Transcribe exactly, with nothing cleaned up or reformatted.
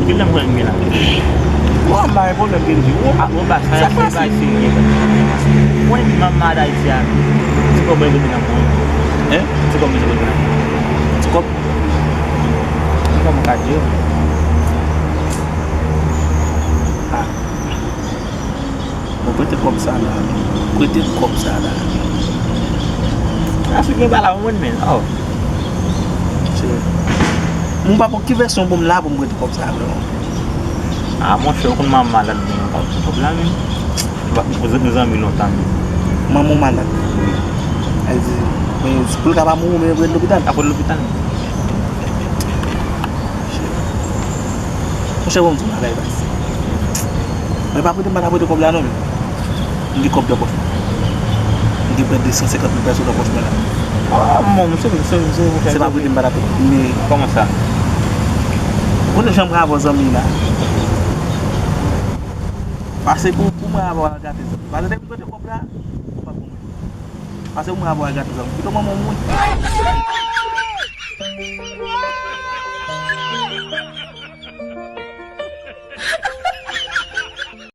Kilè m konn gen la? Bon, m pa gen pwoblèm, Kenji. Ou a, ou ba sa, se bay serye. Mwen, manman Dayiti a, ti kòb mwen kote nan mwen. Hein? Ti kòb mwen kote nan mwen. Ti kòb? Ti kòb mwen ka di yo. Ah. Bon, prete kòb sa la. Prete kòb sa la. Asu gen bala mwen men. Oh. Chè. Mwen pa konn ki vèsyon bon m la pou m prete kòb sa a, vrèman. Ah, monchè, ou konn manman malad, men mwen pa prete kòb la, men. Mwen pa konn zanmi lontan, men. Manman w malad. Wi. Ay di, men, pou l ka pa mouri, men yo prete lopital. Ka prete lopital. Monchè, bon, m di w bagay, baz. Mwen pa prete, m pa ta prete kòb la, non, men. M gen kòb nan pòch mwen. M gen prè de san senkant mil pèso nan pòch mwen la. Ah, bon, se, se, se, se pa prete, m pa ta prete, men. Kòman sa? Ou konnen jan m ravè zanmi la. Pase pou, pou mwen avè w al gate zanmi. Pase depi m prete kòb la, ou pa pou mwen. Pase pou mwen avè w al gate zanmi. Pito manman w mouri.